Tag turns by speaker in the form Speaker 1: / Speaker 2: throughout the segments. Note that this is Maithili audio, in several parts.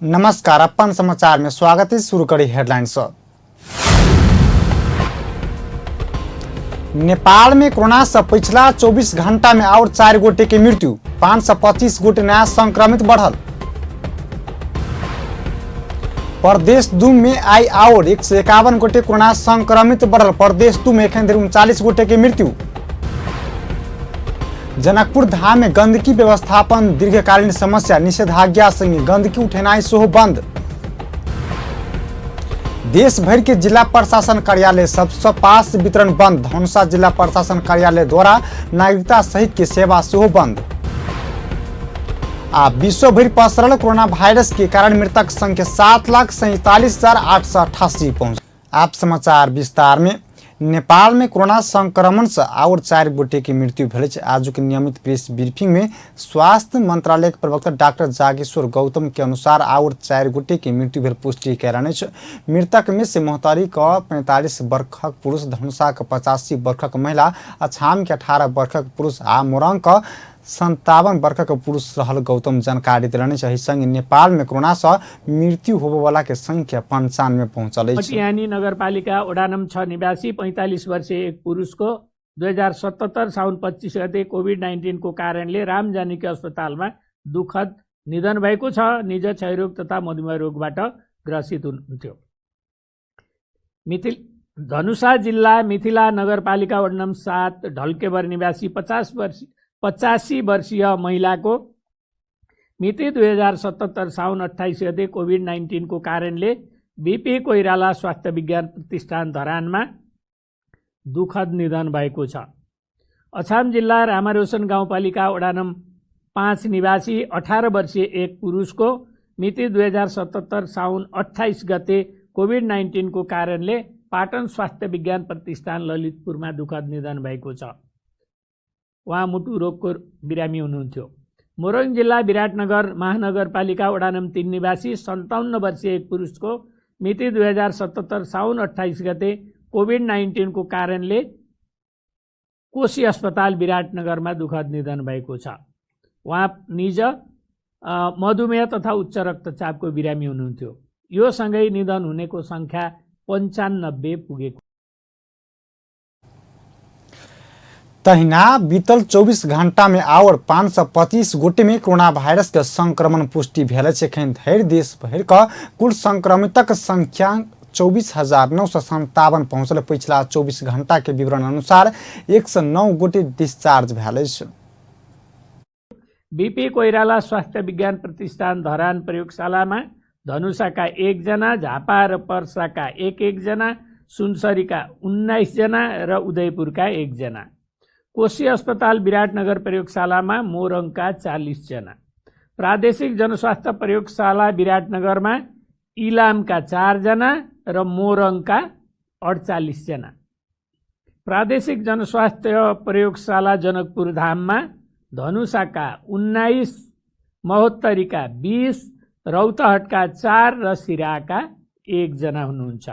Speaker 1: नमस्कार, अपन समाचार में स्वागत है। शुरू करी हेडलाइन से। नेपाल में कोरोना से पिछला 24 घंटा में और 4 गोटे के मृत्यु, 525 गोटे नया संक्रमित बढ़ल। प्रदेश 2 में आई और 151 गोटे कोरोना संक्रमित बढ़ल। प्रदेश 2 में एखन धरि 39 गोटे के मृत्यु। जनकपुर धाम में गंदगी व्यवस्थापन दीर्घकालीन समस्या, निषेधाज्ञा संगे गंदगी उठेनाइ सेहो बंद। देश भर के जिला प्रशासन कार्यालय सबसे पास वितरण बंद। धनुषा जिला प्रशासन कार्यालय द्वारा नागरिकता सहित के सेवा सेहो बंद। आ विश्व भरि पसरल कोरोना वायरस के कारण मृतक संख्या 7,47,888 पहुंच। आप समाचार विस्तार में। नेपाल में कोरोना संक्रमण से और 4 गोटे के मृत्यु भेल अछि। आजुक नियमित प्रेस ब्रीफिंग में स्वास्थ्य मंत्रालय के प्रवक्ता डॉक्टर जागेश्वर गौतम के अनुसार और 4 गोटे के मृत्यु भेल पुष्टि कयलनि अछि। मृतक में से मोहतरी के 45 वर्षक पुरुष, धनुषा के 85 वर्षक महिला, अछाम के 18 वर्षक पुरुष आ मोरंग के 57 वर्षक पुरुष रहल गौतम जानकारी देलनि अछि। एहि संग नेपाल में कोरोना से मृत्यु होबयवला के संख्या 95 पहुंचल अछि।
Speaker 2: मटिहानी नगरपालिका वडा नम्बर 6 निवासी 45 वर्षीय एक पुरुषको 2077 साउन 25 गते कोभिड-19 को कारणले रामजानकी अस्पतालमा दुखद निधन भएको छ। निज क्षयरोग तथा मधुमेह रोगबाट ग्रसित हुनुहुन्थ्यो। धनुषा जिल्ला मिथिला नगरपालिका वडा नम्बर 7 ढल्केबर निवासी 85 वर्षीय महिलाको मिति 2077 साउन 28 गते कोभिड-19 को कारणले बीपी कोइराला स्वास्थ्य विज्ञान प्रतिष्ठान धरानमा दुखद निधन भएको छ। अछाम जिल्ला रामारोशन गाउँपालिका वडा नम्बर 5 निवासी 18 वर्षीय एक पुरुषको मिति 2077 साउन 28 गते कोभिड-19 को कारणले पाटन स्वास्थ्य विज्ञान प्रतिष्ठान ललितपुरमा दुखद निधन भएको छ। उहाँ मुटु रोगको बिरामी हुनुहुन्थ्यो। मोरङ जिल्ला विराटनगर महानगरपालिका वडा नम्बर 3 निवासी 57 वर्षीय एक पुरुषको मिति 2077 साउन 28 गते कोभिड-19 को कारणले कोशी अस्पताल विराटनगरमा दुखद निधन भएको छ। उहाँ निज मधुमेह तथा उच्च रक्तचापको बिरामी हुनुहुन्थ्यो। यो सँगै निधन हुनेको संख्या 95 पुगेको।
Speaker 1: तहिना बीतल 24 घंटा में आओर 525 गोटे में कोरोना वायरस के संक्रमण पुष्टि भेल अछि। एखन धरि देश भरि के कुल संक्रमितक संख्या 24,957 पहुंचल। पिछला 24 घंटा के विवरण अनुसार 109 गोटे डिस्चार्ज भेल अछि।
Speaker 2: बीपी कोइराला स्वास्थ्य विज्ञान प्रतिष्ठान धरान प्रयोगशालामा धनुषाका 1 जना, झापा र पर्साका 1-1 जना, सुनसरीका 19 जना र उदयपुरका 1 जना। कोशी अस्पताल विराटनगर प्रयोगशालामा मोरङका 40 जना। प्रादेशिक जनस्वास्थ्य प्रयोगशाला विराटनगरमा इलामका 4 जना र मोरङका 48 जना। प्रादेशिक जनस्वास्थ्य प्रयोगशाला जनकपुर धाममा धनुषाका 19, महोत्तरीका 20, रौतहटका 4 र सिराका 1 जना हुनुहुन्छ।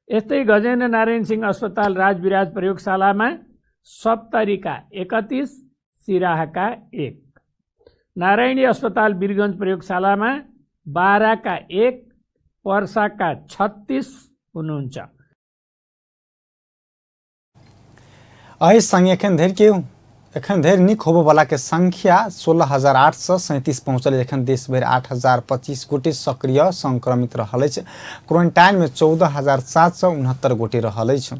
Speaker 2: यस्तै गजेन्द्र नारायण सिंह अस्पताल राजविराज प्रयोगशालामा सप्तरीका 31, सिराहाका 1। नारायणी अस्पताल वीरगञ्ज प्रयोगशालामा बाराका 1, पर्साका 36 हुनुहुन्छ।
Speaker 1: एहि संगे एखन धरि नीक होबयवला के संख्या 16,837 पहुंचल। एखन देश भरि 8,025 गोटे सक्रिय संक्रमित रहल अछि। क्वारेंटाइन में 14,769 गोटे रहल अछि।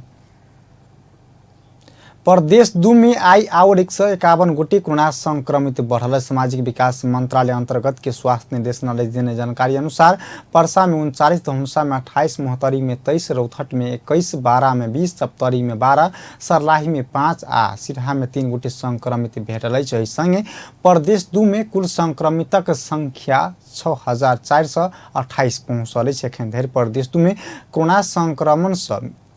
Speaker 1: प्रदेश 2 में आई आओर 151 गोटे कोरोना संक्रमित बढ़ल। सामाजिक विकास मंत्रालय अंतर्गत के स्वास्थ्य निदेशालय देने जानकारी अनुसार परसा में 39, धनुषा में 28, मोहतरी में 23, रौतहट में 21, बारा में 20, सप्तरी में 12, सर्लाही में 5 आ सिरहा में 3 गोटे संक्रमित भेटल अछि। एहि संगे प्रदेश 2 में कुल संक्रमितक संख्या 6,428 पहुँचल अछि। एखन धरि प्रदेश 2 में कोरोना संक्रमण से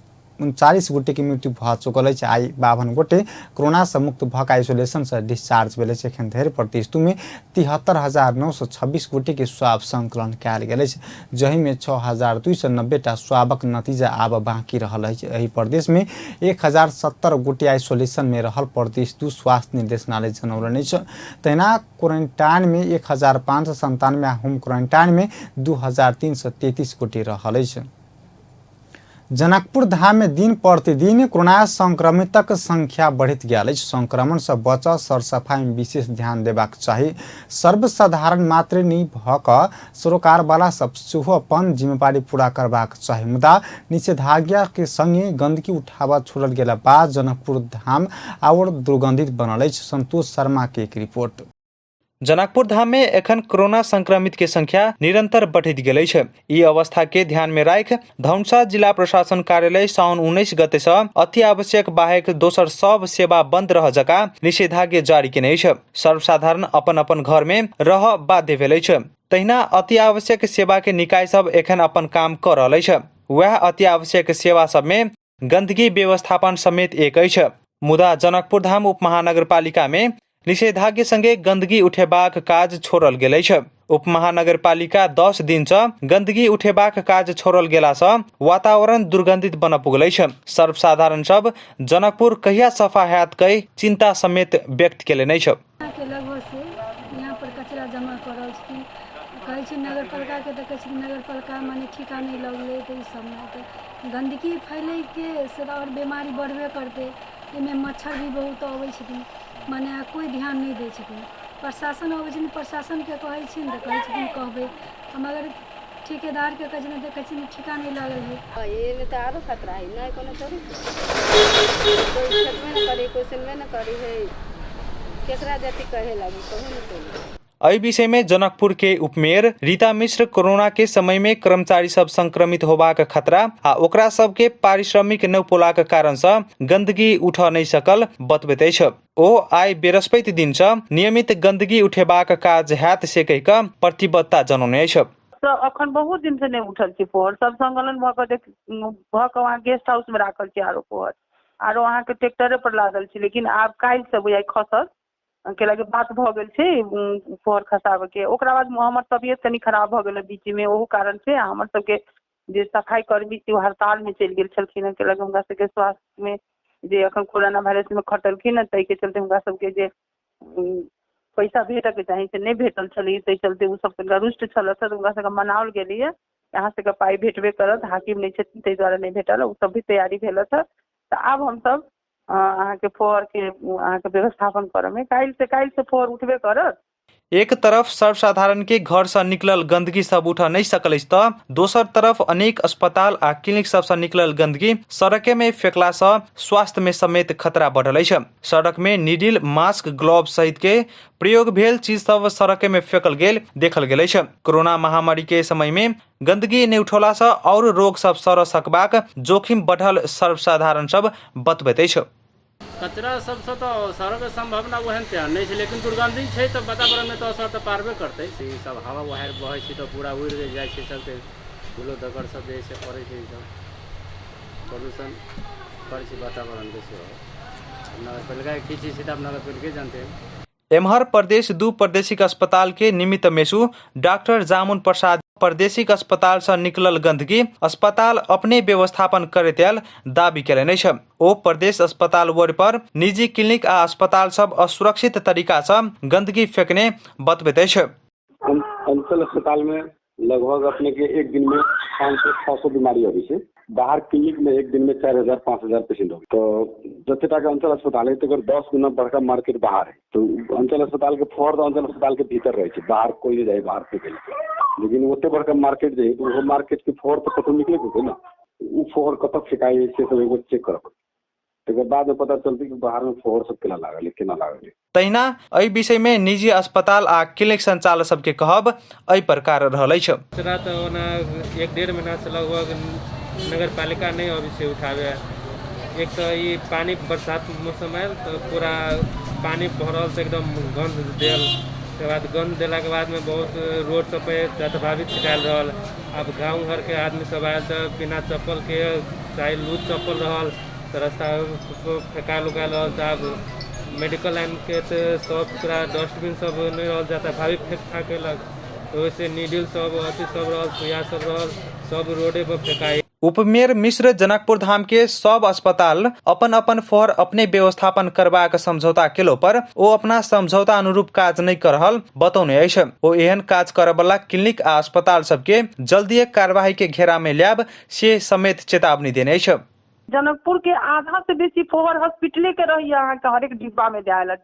Speaker 1: 39 गोटे के मृत्यु भऽ चुकल अछि। आइ 52 गोटे कोरोना से मुक्त भऽ कऽ आइसोलेशन से डिस्चार्ज भेल अछि। एखन धरि प्रदेश 2 में 73,926 गोटे के स्वाब संकलन कयल गेल अछि, जाहिमे 6,290 टा स्वाबक नतीजा आब बाँकी रहल अछि। एहि प्रदेश में 1,070 गोटे आइसोलेशन में रहल प्रदेश 2 स्वास्थ्य निर्देशनालय जनौलनि अछि। तहिना क्वारेंटाइन में 1,597 आ होम क्वारेंटाइन में 2,333 गोटे रहल अछि। जनकपुर धाम में दिन प्रतिदिन कोरोना संक्रमितक संख्या बढ़ैत गेल अछि। संक्रमण से बचऽ सरसफाई में विशेष ध्यान देबाक चाही। सर्वसाधारण मात्रे नहि भऽ कऽ सरोकारवाला सब सेहो अपन जिम्मेवारी पूरा करबाक चाही। मुदा निषेधाज्ञा के संगे गंदगी उठाबऽ छोड़ल गेला बाद जनकपुर धाम आओर दुर्गंधित बनल अछि। संतोष शर्मा के एक रिपोर्ट।
Speaker 3: जनकपुर धाम में एखन कोरोना संक्रमित के संख्या निरंतर बढ़ैत गेल अछि। ई अवस्था के ध्यान में राखि धनुषा जिला प्रशासन कार्यालय साउन 19 गते से अति आवश्यक बाहेक दोसर सब सेवा बंद रह जका निषेधाज्ञा जारी केने अछि। सर्वसाधारण अपन अपन घर में रह बाध्य भेल अछि। तहिना अति आवश्यक सेवा के निकाय सब एखन अपन काम क रहल अछि। वएह अति आवश्यक सेवा सब में गंदगी व्यवस्थापन समेत एक अछि। मुदा जनकपुर धाम उपमहानगरपालिका में निषेधाज्ञा संगे गंदगी उठेबाक काज छोड़ल गेल अछि। उपमहानगरपालिका 10 दिन से गंदगी उठेबाक काज छोड़ल गेला से वातावरण दुर्गंधित बन पुगल अछि। सर्वसाधारण सब जनकपुर कहिया सफा हैत कहि चिंता समेत व्यक्त केलनि अछि।
Speaker 4: के लगभग से यहाँ पर कचरा जमा कऽ रहल छथिन। कहै छै नगरपालिकाके तऽ कहै छै नगरपालिका मने ठीका नहि लगलै, तऽ ई सबमे तऽ गन्दगी फैलैके से आओर बेमारी बढ़बे करतै। एहिमे मच्छर भी बहुत अबै छथिन, मने कोइ ध्यान नहि दै छथिन। प्रशासन अबै छथिन, प्रशासनके कहै छियनि तऽ कहै छथिन कहबै, मगर ठेकेदारके कहै छियनि तऽ कहै छथिन ठीका नहि लागल हइ।
Speaker 5: एहिमे तऽ आरो खतरा हइ, नहि कोनो थोड़ी कोइ खेतबे नहि करी, कोइ सुनबे नहि करी है, केकरा जति कहे लागी कहू ने कोइ।
Speaker 3: एहि विषय में जनकपुर के उपमेयर रीता मिश्र कोरोना के समय में कर्मचारी सब संक्रमित होबाक खतरा आ ओकरा सब के पारिश्रमिक न पोलाक कारण से गंदगी उठ नहीं सकल बतबैत अछि। ओ आइ बृहस्पति दिन से नियमित गंदगी उठेबाक काज हैत से कहि कऽ प्रतिबद्धता जनौने अछि।
Speaker 6: तऽ अखन बहुत दिन से नहि उठल छै फोहर, सब संकलन भऽ कऽ देख भऽ कऽ वहाँ गेस्ट हाउस मे राखल छै। आरो फोहर आरो अहाँके ट्रैक्टरे पर लादल छै, लेकिन आब काल्हि से बुझाइ खसत, कैलाकि बात भऽ गेल छै फोहर खसाबऽके। ओकरा बाद हमर तबियत कनि खराब भऽ गेल बीचमे, ओहू कारण छै। आ हमर सबके जे सफाई कर्मी छै ओ हड़तालमे चलि गेल छलखिन हेँ, कैलाकि हुनका सबके स्वास्थ्यमे जे अखन कोरोना वायरसमे खटलखिन हेँ ताहिके चलते हुनका सबके जे पैसा भेटऽके चाही से नहि भेटल छलै, ताहि चलते ओ सब कनिका रुष्ट छलथि। तऽ हुनका सबके मनाओल गेलैए, अहाँ सबके पाइ भेटबे करत, हाकिम नहि छथिन ताहि दुआरे नहि भेटल। ओ सब भी तैयारी भेलथि। तऽ आब हमसब अहाँके फोहरके अहाँके व्यवस्थापन करऽमे काल्हि से फोहर उठबे करत।
Speaker 3: एक तरफ सर्वसाधारण के घर से निकलल गंदगी सब उठ नहीं सकल अछि तऽ दोसर तरफ अनेक अस्पताल आ क्लिनिक सब से निकलल गंदगी सड़के में फेकला से स्वास्थ्य में समेत खतरा बढ़ल अछि। सड़क में नीडिल, मास्क, ग्लोव सहित के प्रयोग भेल चीज सब सड़के में फेकल गेल देखल गेल अछि। कोरोना महामारी के समय में गंदगी नहि उठौला से और रोग सब सर सकबाक जोखिम बढ़ल सर्वसाधारण सब बतबैत अछि।
Speaker 7: कचरा सबसँ तऽ सड़क सम्भावना ओहन तेहन नहि छै, लेकिन दुर्गन्धि छै तऽ वातावरणमे तऽ असर तऽ पारबे करतै। ई सब हवा बहारि बहै छै तऽ पूरा उड़ि जाइ छै, सबके धूलो धक्कड़ सब जे है से पड़ै छै। ई सब प्रदूषण करै छै वातावरणके सेहो। नगरपालिका की चीज छै तऽ आब नगरपालिके जानतै।
Speaker 3: एम्हर प्रदेश 2 प्रादेशिक अस्पताल के निमित्त मेसु डॉक्टर जामुन प्रसाद प्रादेशिक अस्पताल से निकलल गंदगी अस्पताल अपने व्यवस्थापन करैत आयल दावी केलनि अछि। ओ प्रदेश अस्पताल वार्ड पर निजी क्लिनिक आ अस्पताल सब असुरक्षित तरीका से गंदगी फेकने बतबैत अछि।
Speaker 8: अंचल अस्पताल में लगभग अपने के एक दिन में 500-600 बीमारी अबै छै। बाहर क्लिनिक में एक दिन में 4000-5000 पेशेंट अबै। तो जते टाका अंचल अस्पताल है तकर 10 गुना बड़का मार्केट बाहर है। तो अंचल अस्पताल के फोहर तो अंचल अस्पताल के भीतर रहे छै, बाहर कोई नहीं जाए बाहर फेंके लए। लेकिन ओते बड़का मार्केट जे है तो वो मार्केट के फोहर तो कतौ निकले होते ना, उ फोहर कतौ फेकाई से सब एगो चेक करऽ पड़तै। तकर बाद में पता चलतै कि बाहर में फोहर सब केना लागल है, केना लागल है।
Speaker 3: तहिना एहि विषय में निजी अस्पताल आ क्लिनिक संचालक सबके कहब एहि प्रकार रहल अछि।
Speaker 7: कचरा तऽ ओना 1-1.5 महीना से लगभग नगरपालिका नहि अबै छै उठाबे। एक तऽ ई पानी बरसात मौसम आयल तऽ पूरा पानी भरल तऽ एकदम गन्ध देल, तकर बाद गन्ध देलाके बादमे बहुत रोड सब पे दतभावी छिटायल रहल। आब गाँव घरके आदमी सब आयल तऽ बिना चप्पलके
Speaker 9: चाहे लूज चप्पल रहल तऽ रास्ता फेकायल उकायल रहल। तऽ आब मेडिकल लाइनके तऽ सब पूरा डस्टबिन सब नहि रहल जाता, भाभी फेक फाक केलक, तऽ ओहिसँ नीडिल सब अथी सब रहल, सुइया सब रहल, सब रोडे पर फेकाइ।
Speaker 3: उपमेयर मिश्र जनकपुर धाम के सब अस्पताल अपन अपन फोहर अपने व्यवस्थापन करबाक समझौता केलो पर ओ अपना समझौता अनुरूप काज नहि कर रहल बतौने अछि। ओ एहन काज करबला क्लिनिक आ अस्पताल सबके जल्दीए कार्यवाही के घेरा में लायब से समेत चेतावनी देने अछि।
Speaker 6: जनकपुर के आधा से बेसी फोहर हॉस्पिटले के रहैया अहाँके, हरेक डिब्बा में धयल,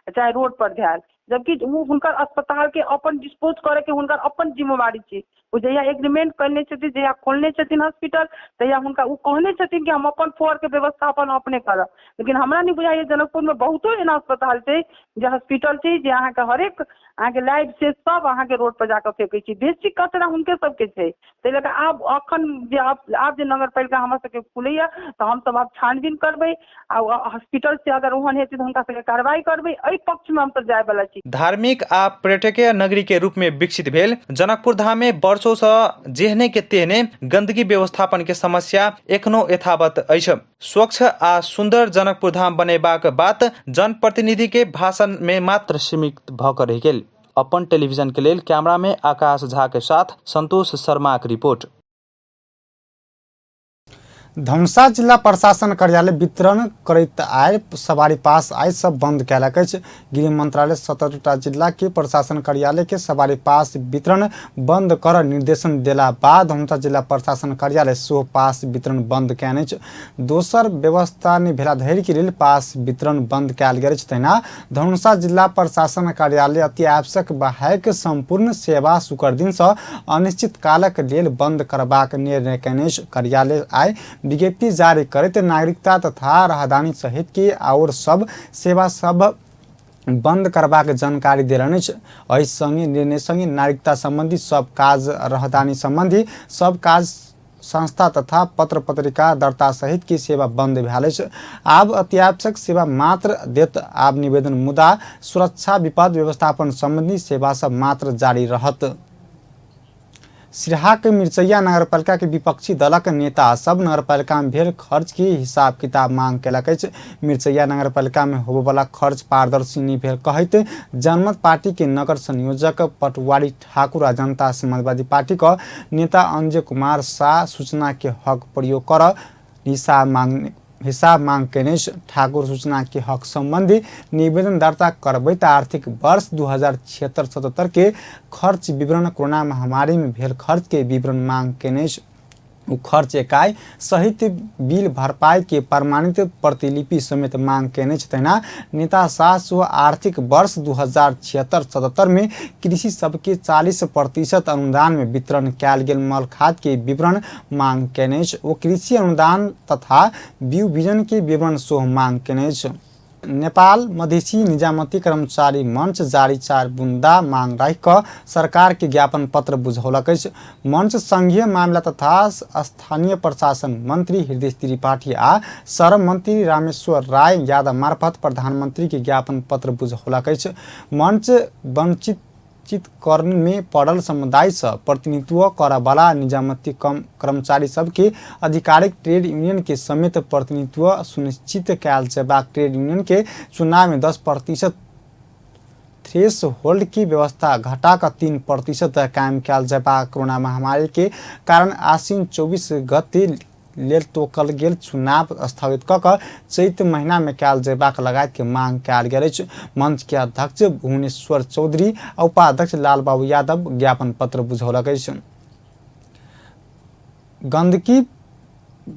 Speaker 6: चाहे रोड पर धयल, जबकि ओ हुनकर अस्पताल के अपन डिस्पोज करे के हुनकर अपन जिम्मेवारी छै। ओ जहिया एग्रीमेंट कयने छथिन, जहिया खोलने छथिन हॉस्पिटल, तहिया हुनका ओ कहने छथिन कि हम अपन फोहरके व्यवस्थापन अपने करब। लेकिन हमरा नहि बुझाइए, जनकपुरमे बहुतो एहन अस्पताल छै जे हॉस्पिटल छै जे अहाँके हरेक अहाँके लाइफ से सब अहाँके रोड पर जाकऽ फेकै छै। बेसी कचरा हुनके सबके छै। ताहि लऽ कऽ आब अखन जे आब जे नगर पालिका हमर सबके खुलैया तऽ हमसब आब छानबीन करबै आ हॉस्पिटल से अगर ओहन हेतै तऽ हुनका सबके कार्रवाई करबै। एहि पक्षमे हमसब जायवला छी।
Speaker 3: धार्मिक आ पर्यटकीय नगरी के रूप में विकसित भेल जनकपुर धाम में वर्षों से जेहने के तेहने गंदगी व्यवस्थापन के समस्या एखनो यथावत अछि। स्वच्छ आ सुन्दर जनकपुर धाम बनेबाक बात जनप्रतिनिधि के भाषण में मात्र सीमित भ क रहि गेल। अपन टेलीविजन के लेल कैमरा में आकाश झा के साथ संतोष शर्मा के रिपोर्ट।
Speaker 1: धनुषा जिल्ला प्रशासन कार्यालय वितरण करैत आयल सवारी पास आइ सब बंद कयलक अछि। गृह मंत्रालय 17टा जिला के प्रशासन कार्यालय के सवारी पास वितरण बंद कर निर्देशन देला बाद धनुषा जिला प्रशासन कार्यालय सेहो पास वितरण बंद कयने अछि। दोसर व्यवस्था नहि भेला धरि के लेल पास वितरण बंद कयल गेल अछि। तहिना धनुषा जिला प्रशासन कार्यालय अति आवश्यक बाहेक सम्पूर्ण सेवा शुक्र दिन सँ अनिश्चित कालक लेल बंद करबाक निर्णय कयने अछि। कार्यालय आइ विज्ञप्ति जारी करैत नागरिकता तथा राहदानी सहित के आओर सब सेवा सब बंद करबाक जानकारी देलनि अछि। एहि संगे निर्णय संगे नागरिकता संबंधी सब काज, राहदानी संबंधी सब काज, संस्था तथा पत्र पत्रिका दर्ता सहित की सेवा बंद भेल अछि। आब अत्यावश्यक सेवा मात्र देत। आब निवेदन मुदा सुरक्षा विपद व्यवस्थापन संबंधी सेवा सब मात्र जारी रहत। सिरहा के मिरचैया नगरपालिका के विपक्षी दलक नेता सब नगरपालिका में भेल खर्च के हिसाब किताब मांग केलक अछि। मिरचैया नगरपालिका में होबयवला खर्च पारदर्शी नहि भेल कहैत जनमत पार्टी के नगर संयोजक पटवारी ठाकुर आ जनता समाजवादी पार्टी के नेता अंजय कुमार शाह सूचना के हक प्रयोग कर हिसाब मांग केने अछि। ठाकुर सूचना के हक संबंधी निवेदन दर्ता करबैत आर्थिक वर्ष 2076-77 के खर्च विवरण, कोरोना महामारी में भेल खर्च के विवरण मांग केने अछि। ओ खर्च इकाई सहित बिल भरपाई के प्रमाणित प्रतिलिपि समेत मांग केने अछि। तहिना नेता शाह सेहो आर्थिक वर्ष 2076-77 में कृषि सबके 40% अनुदान में वितरण कयल गेल मल खाद के विवरण मांग केने अछि। ओ कृषि अनुदान तथा बीउ बीजन के विवरण सेहो मांग केने अछि। नेपाल मधेसी निजामती कर्मचारी मंच जारी 4 बुंदा मांग राखि कऽ सरकार के ज्ञापन पत्र बुझौलक अछि। मंच संघीय मामला तथा स्थानीय प्रशासन मंत्री हृदय त्रिपाठी आ श्रम मंत्री रामेश्वर राय यादव मार्फत प्रधानमंत्री के ज्ञापन पत्र बुझौलक अछि। मंच वंचित चितकरण में पड़ल समुदाय सँ प्रतिनिधित्व करऽवला निजामती कर्मचारी सबके आधिकारिक ट्रेड यूनियन के समेत प्रतिनिधित्व सुनिश्चित कयल जेबाक, ट्रेड यूनियन के चुनाव में 10% थ्रेस होल्ड की व्यवस्था घटा कऽ 3% कायम कयल जेबाक, कोरोना महामारी के कारण आश्विन 24 गते लेल तोकल गेल चुनाव स्थगित कऽ कऽ चैत महीना में कयल जेबाक लगायत के मांग कयल गेल अछि। मंच के अध्यक्ष भुवनेश्वर चौधरी आ उपाध्यक्ष लालबाबू यादव ज्ञापन पत्र बुझौलक अछि। गंदगी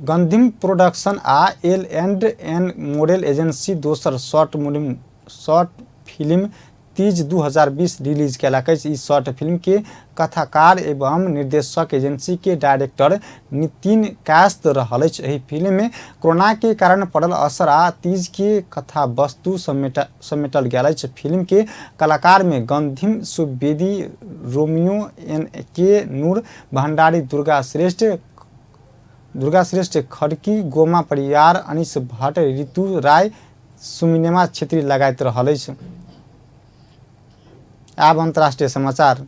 Speaker 1: गंधिम प्रोडक्शन आ L and N model agency दोसर शॉर्ट फिल्म तीज 2020 रिलीज केलक अछि। ई शॉर्ट फिल्म के कथाकार एवं निर्देशक एजेंसी के डायरेक्टर नितिन कास्त रहल अछि। एहि फिल्म में कोरोना के कारण पड़ल असर आ तीज के कथा वस्तु समेटल गेल अछि। फिल्म के कलाकार में गंधिम सुवेदी, रोमियो एन के नूर भंडारी, दुर्गा श्रेष्ठ खड़की, गोमा परियार, अनिश भट्ट, ऋतु राय, सुमिनेमा छेत्री लगायत रहल अछि। आब अंतर्राष्ट्रीय समाचार।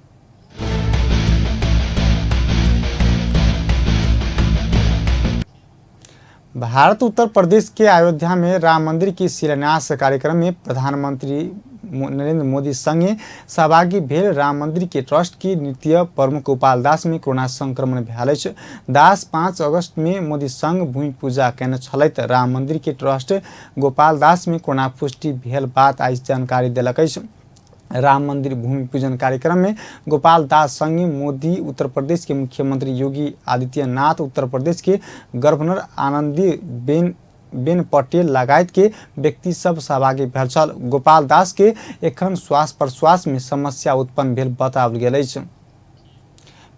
Speaker 1: भारत उत्तर प्रदेश के अयोध्या में राम मंदिर के शिलान्यास कार्यक्रम में प्रधानमंत्री नरेंद्र मोदी संगे सहभागी भेल राम मंदिर के ट्रस्ट के नृत्य प्रमुख गोपाल दास में कोरोना संक्रमण भेल अछि। दास 5 अगस्त में मोदी संग भूमि पूजा केने छलथि। राम मंदिर के ट्रस्ट गोपाल दास में कोरोना पुष्टि भेल बात आइ जानकारी देलक अछि। राम मंदिर भूमि पूजन कार्यक्रम में गोपाल दास संगे मोदी, उत्तर प्रदेश के मुख्यमंत्री योगी आदित्यनाथ, उत्तर प्रदेश के गवर्नर आनंदी बेन पटेल लगायत के व्यक्ति सब सहभागी भेल छल। गोपाल दास के एखन श्वास प्रश्वास में समस्या उत्पन्न भेल बताओल गेल अछि।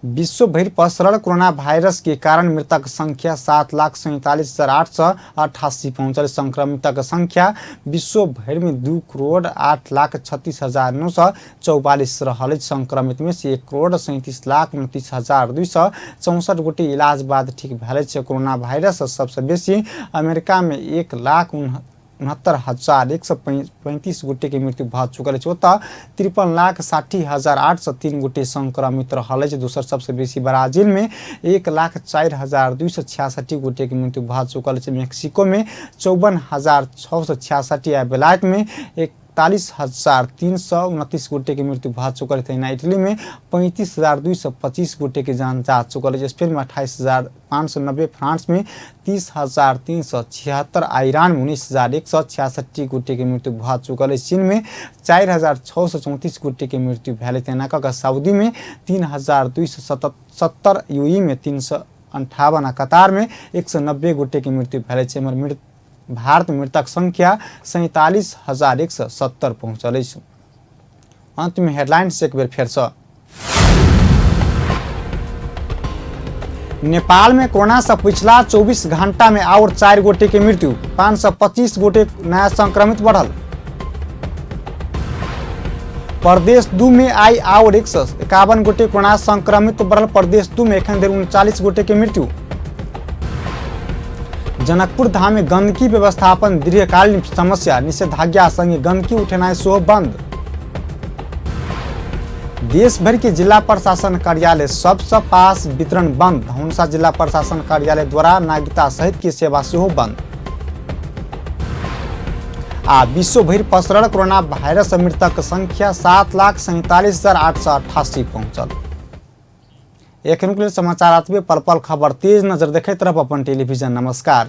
Speaker 1: विश्व भरि पसरल कोरोना वायरस के कारण मृतक संख्या 7,47,888 पहुँचल। संक्रमितक संख्या विश्व भरि में 2,08,36,944 रहल अछि। संक्रमित में से 1,37,29,264 गोटे इलाज बाद ठीक भेल अछि। कोरोना वायरस सबसे बेसी अमेरिका में 1,69,135 गोटे के मृत्यु भऽ चुकल अछि। ओतऽ 53,60,803 गोटे संक्रमित रहल अछि। दोसर सबसे बेसी ब्राजील में 1,04,266 गोटे के मृत्यु भऽ चुकल अछि। मेक्सिको में 54,666 आ बेलायत में 41,329 गोटे के मृत्यु भऽ चुकल अछि। तहिना इटली में 35,225 गोटे के जान जा चुकल अछि। स्पेन में 28,590, फ्रांस में 30,376 आ ईरान में 19,166 गोटे के मृत्यु भऽ चुकल अछि। चीन में 4,634 गोटे के मृत्यु भेल अछि। तहिना कऽ सऊदी में 3,277, यूएई में 358 आ कतार में 190 गोटे के मृत्यु भेल अछि। एम्हर भारत मृतक संख्या 47,170 पहुँचल अछि। अंत में हेडलाइंस एक बेर फेरसँ। नेपाल में कोरोना से पिछला 24 घंटा में और 4 गोटे के मृत्यु, 525 गोटे नया संक्रमित बढ़ल। प्रदेश 2 में आई और 151 गोटे कोरोना संक्रमित बढ़ल। प्रदेश 2 में एखन धरि 39 गोटे के मृत्यु। जनकपुर धाम में गंदगी व्यवस्थापन दीर्घकालीन समस्या, निषेधाज्ञा संगे गंदगी उठेनाइ सेहो बंद। देश भर के जिला प्रशासन कार्यालय सबसँ पास वितरण बंद। धनुषा जिला प्रशासन कार्यालय द्वारा नागरिकता सहित के सेवा सेहो बंद। आ विश्व भरि पसरल कोरोना वायरस मृतक संख्या 7,47,888 पहुंचल। एखनुक लेल समाचार आतबे। पल पल खबर तेज नजर देखैत रहब अपन टेलीविजन। नमस्कार।